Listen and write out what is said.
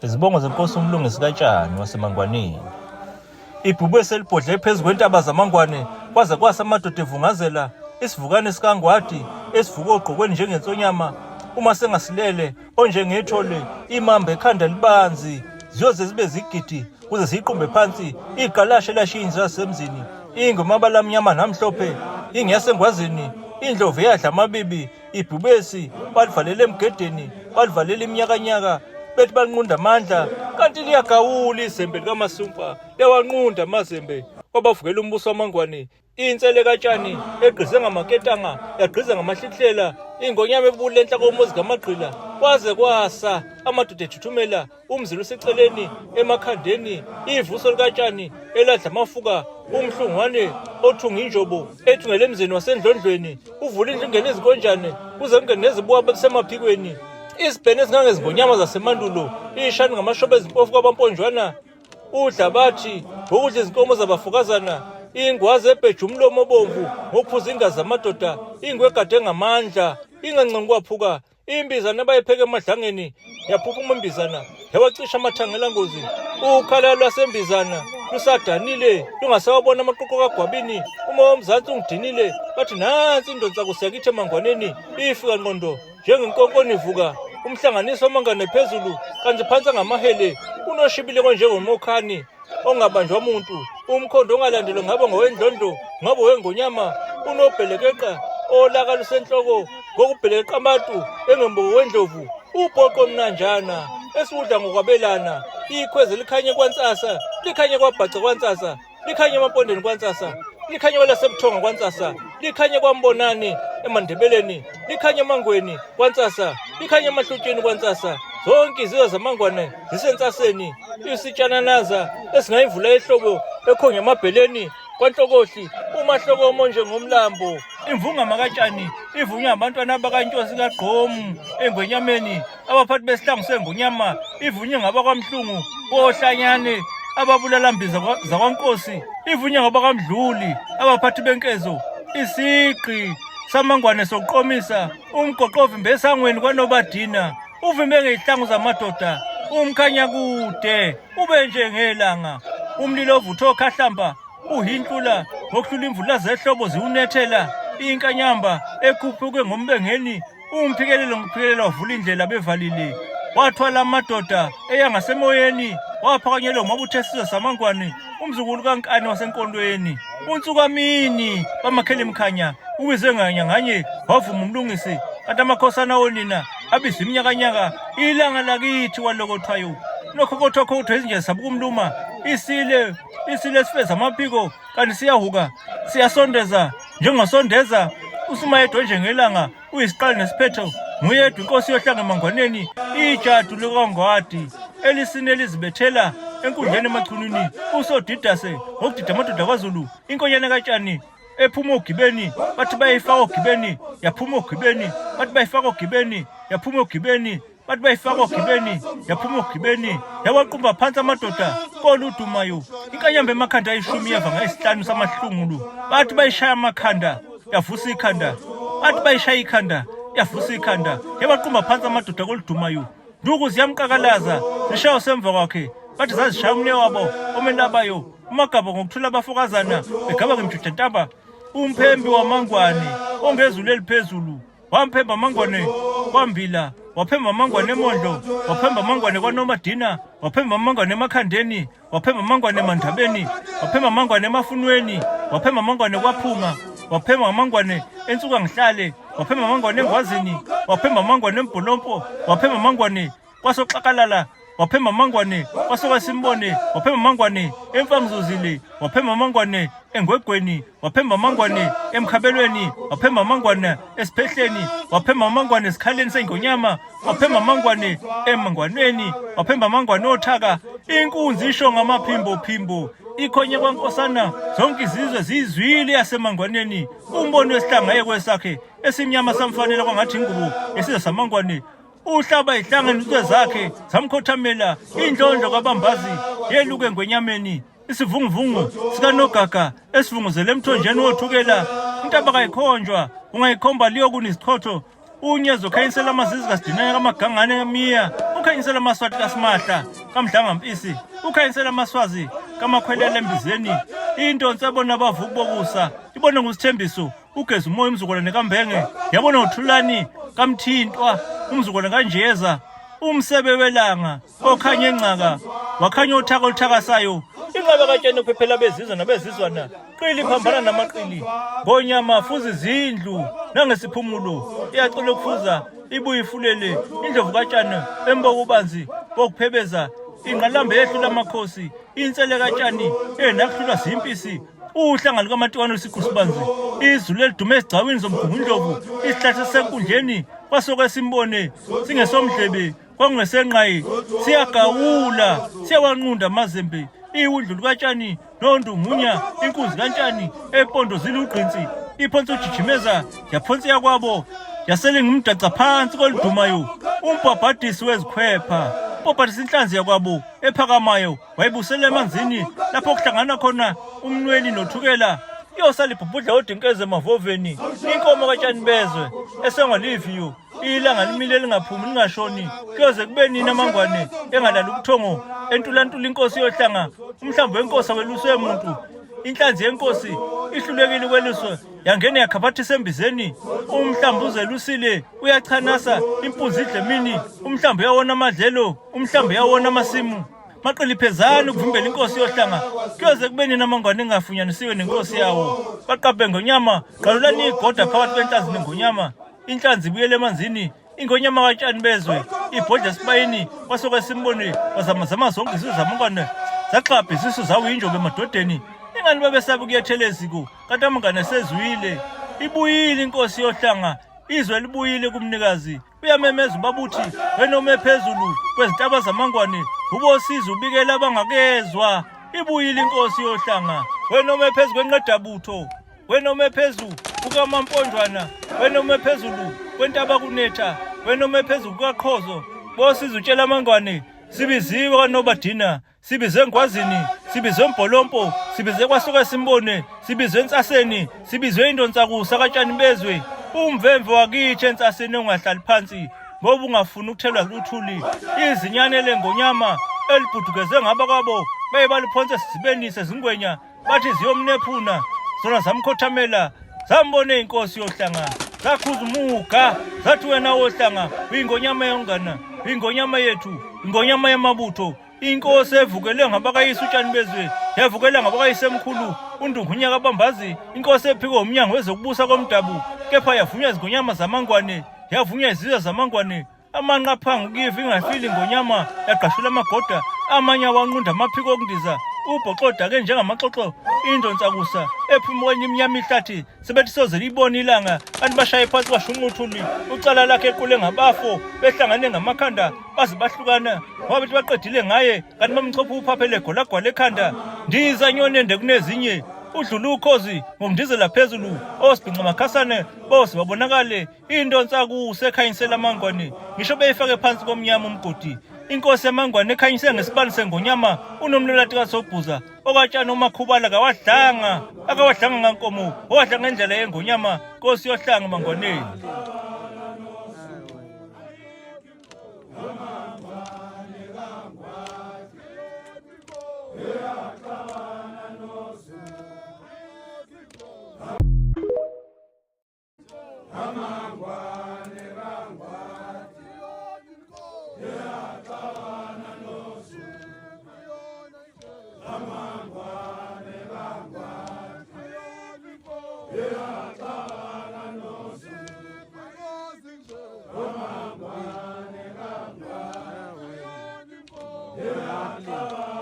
Izibongo zenkosi uMlungisi kaTshani waseMangwaneni. Ibhubesi elibhodle phezu kwentaba zamangwane kwaze kwasa amadoda evungazela isivukane sikaNgwadi esivuka ogqokweni njengensonyama uma sengasilele onjengethole imamba ekhanda libanzi ziyoze zibe zigidi kuze siyiqumbe phansi iqalashe lashiya inzwa yasemzini ingomabala amnyama namhlophe ingeyasengwazini indlovu eyadla amabibi ibhubesi balivalela emgedeni balivalela iminyakanyaka bethi balinqunda amandla kanti liyagawula izembe likamasumpa liyawanqunda amazembe kwabavukela umbuso wamangwane insele katshani egqize ngamaketanga yagqiza ngamahlihlela ingonyama ebule enhla komuzi kamagqila kwaze kwasa amadoda ethuthumela umzila useceleni emakhandeni ivuso likatshani eladla amafuka umhlungwane othunga injobo ethungele emzini wasendlondlweni uvula indlu ingene izinkonjane kuze kungene nezibuka besemaphikweni isibhene esingangezingonyama zasemandulo ishani ngamashoba ezimpofu kwabamponjwana udla bathi ngokudla izinkomo zabafokazana ingwazi ebheja umlomo obomvu ngokuphuza ingazi zamadoda ingwe egade ngamandla ingancengi kwaphuka imbizana abayipheka emadlangeni yaphuphuma imbizana yawacisha amathanga elangozi ukhala lwasembizana lusadanile lungasawabona amaqoqo kagwabini uma womzansi ungidinile bathi nansi indonsa kusiyakithi emangwaneni ifika nqondo njengenkonkoni ivuka umhlanganiso wamangane phezulu kanti phansi angamahele unoshibile konjengomokhani ongabanjwa muntu umkhondo ongalandelwa ngabe ngowendlondlo ngabe wengonyama unobhelekeqa olaka lusenhloko ngokubhelekeqa abantu engemboko wendlovu ubhoqo mnanjana esiwudla ngokwabelana ikhwezi likhanye kwansasa likhanye kwabhaca kwansasa likhanye emampondweni kwansasa likhanye kwelasebuthonga kwansasa likhanye kwambonani emandebeleni likhanye emangweni kwansasa likhanye emahlutsheni kwansasa zonke izizwe zamangwane zisensaseni isitshananaza esingayimvula ehlobo ekhonye emabheleni kwanhlokohli umahlokomo njengomlambo imvungama katshani ivunywa abantwana bakantyosi kagqomu engwenyameni abaphathi besihlangu sengonyama ivunywe ngabakwamhlungu kohlanyane ababulala mbiza zakwankosi ivunywe ngabakwamdluli abaphathi benkezo isigqi samangwane sokuqomisa umgoqo ovimbe esangweni kwanobadina uvimbe ngezihlangu zamadoda umkhanya kude ube njengelanga umlilo ovutha okhahlamba uhinhlula ngokuhlula imvula zehlobo ziwunethela inkanyamba ekhuphuke ngombengeni umphikelelo ngokuphikelela wavula indlela bevalile wathwala amadoda eya ngasemoyeni waphakanyelwa umabutho esizwe samangwane umzukulu kankani wasenkolweni unsukamini bamakhele mkhanya ubizwe nganya nganye wavuma umlungisi kanti amakhosana onina abizwa iminyakanyaka ilanga lakithi walokothwayo nokhokothokhothwa izinja zabukumluma isile isile esifeza amaphiko kanti siyahuka siyasondeza njengosondeza usumayedwa njengelanga uyisiqalo nesiphetho nguyedwa inkosi yohlanga emangwaneni ijadu likangwadi elisine lizibethela enkundleni emachunwini usodidase ngokudida amadoda kwazulu inkonyane katshani ephuma ogibeni bathi bayifaka ogibeni yaphuma ogibeni bathi bayifaka ogibeni yaphuma ogibeni bathi bayifaka ogibeni yaphuma ogibeni yawaqumba phansi amadoda koludumayo inkanyamba emakhanda ayishumi yeva ngayisihlanu samahlungulu bathi bayishaya amakhanda yavusa ikhanda bathi bayishaya ikhanda yavusa ikhanda yabaqumba phansi amadoda koludumayo nduku ziyamqakalaza zishayo semva kwakhe bathi zazishaya umne wabo omenabayo umagaba ngokuthula abafokazana begaba ngemjudentaba umphembi wamangwane ongezulu eliphezulu Wamphemba amangwane kwambila, waphemba amangwane emondlo, waphemba amangwane kwanomadina, waphemba amangwane emakhandeni, waphemba amangwane emandabeni, waphemba amangwane emafunweni, waphemba amangwane kwaphunga, waphemba amangwane ensuka ngihlale, waphemba amangwane engwazini, waphemba amangwane embholompo, waphemba amangwane kwasoxakalala waphemba amangwane kwasokwasimbone waphemba amangwane emfangizuzile waphemba amangwane engwegweni waphemba amangwane emkhabelweni waphemba amangwane esiphehleni waphemba amangwane esikhaleni sengonyama waphemba amangwane emangwaneni waphemba amangwane othaka inkunzi isho ngamaphimbo phimbo ikhonye kwankosana zonke izizwe ziyizwile yasemangwaneni umbono wesihlanga yekwesakhe esimnyama samfanela kwangathi ingubo yesizwe samangwane Uhlaba ihlangene izwe zakhe zamkhothamela indlondlo kabambazi yeluke ngwenyameni isivunguvungu sikanogaga esivunguzele emthonjeni wothukela intaba kayikhonjwa ungayikhomba liyokuna izichotho unyezo khanyisela amazizi kasidinaya kamagangane miya Ukhanyisela amaswati kaSimahla kaMdlangampisi, ukhanyisela amaswazi kaMakhwelela embizeni. Intonsi ebona abavuki bokusa, ibone nguSithembiso, ugeza umoya umzukulwane kaMbenge, yabona uThulani kaMthintwa, umzukulwane kaNjeza, umsebe welanga okhanya engcaka, wakhanya uthaka oluthakasayo, inqaba katsheni ophephela bezizwe nabezizwana, qili phambana namaqili, ngonyama fuza izindlu nangesiphumulo, iyacela ukufuza ibuye ifulele indlovu katshani emboka ubanzi bokuphebeza ingqalambe yehlula amakhosi insele katshani enakuhlulwa zimpisi uhlanga lukamatiwane lusiqu sibanzi izulu elidume esigcawini zomgungundlovu isihlahla senkundleni kwasuke simbone singesomdlebe kwakungesenqayi siyagawula siyawanqunda amazembe iwundlu lukatshani nondungunya inkunzi kantshani epondo zilugqinsi iphonsa ujijimeza yaphonsa yakwabo yasele ngumdaca phansi koludumayo umbhabhadisi wezikhwepha umbhabhadisi inhlanzi yakwabo ephakamayo wayibusela emanzini lapho kuhlangana khona umnweni nothukela iyosala ibhubhudla odinkeze emavoveni inkomo katshani bezwe esengwa liviyo ilanga limile lingaphumi lingashoni kuyoze kube nini amangwane engalali ubuthongo entulantula inkosi yohlanga umhlambi wenkosi aweluswe muntu inhlanzi yenkosi ihlulekile ukweluswa yangena yakhabathisa embizeni umhlambi uzelusile uyachanasa impunzi idle mini umhlambi uyawona amadlelo umhlambi uyawona amasimu Maqiliphezani ukuvimbela inkosi yohlanga kuyoze kube nini amangwane engafunyanisiwe nenkosi yawo baqabhe ngonyama qalulani igoda phakathi kwenhlanzi nengonyama inhlanzi ibuyele emanzini ingonyama katshani bezwe ibhodla esibayeni kwasuke simbone wazamazama zonke izisu zamangwane zaxabha isisu zawuyinjobe emadodeni ingani babesaba ukuyethela eziko kanti amangane esezwile ibuyile inkosi yohlanga izwe libuyile kumnikazi uyamemeza ubabuthi wena ome phezulu kwezintaba zamangwane ubosiza ubikela abangakezwa ibuyile inkosi yohlanga wena ome phezu kwenqedabutho wena ome phezu kukamamponjwana wena ome phezulu kwentaba kunetha wena ome phezu kukaqhozo bosiza utshela amangwane sibiziwe kanobadina Sibize Ngwazini, sibize Mbholompo, sibize kwasuka simbone, sibize Ensaseni, sibize Indonsakusa katshani bezwe. Umvemve wakithi ensaseni ongahlali phansi ngoba ungafuni ukuthelwa luthuli. Izinyane lengonyama elibhudukeze ngaba kwabo baye baliphonsa esizibeni sezingwenya bathi ziyomnephuna zona zamkhothamela zambona inkosi yohlanga zakhuza umuga zathi wena wohlanga uyingonyama yongana uyingonyama yethu ingonyama yamabutho Inkosi evukele ngabakayise utshani bezwe yavukela ngabakayisemkhulu uNdungunya kaBambazi inkosi ephikwe umnyango wezokubusa komdabu kepha yavunywa izingonyama zamangwane yavunywa izizwe zamangwane amanqa aphango kuyiva ingafili ingonyama yagqashula amagoda amanye awanqunda amaphiko okundiza ubhoxoda ke njengamaxoxo indonsakusa ephuma kwenye imnyama ihlathi sebethi soze liyibone ilanga kanti bashaye phansi kwashunqa uthuli ucala lakhe equle ngabafo behlangane ngamakhanda baze bahlukana ngoba bethi baqedile ngaye kanti bamchopha uphaphele golagwala ekhanda ndiza nyoni ende kunezinye udlula ukhozi ngokundizela phezulu osibhinca makhasane bose babonakale into nsakusa ekhanyisela amangwane ngisho beyifake phansi komnyama umgodi inkosi yamangwane ekhanyise ngesibani sengonyama unomlolati kasobhuza okatshani umakhubala kawadlanga akawadlanga ngankomo owadla ngendlela yengonyama nkosi yohlanga mangwaneni. Amangwane kangwathi iyaxabana noZulu. Amangwane kangwathi iyaxabana noZulu. Amangwane kangwathi iyaxabana.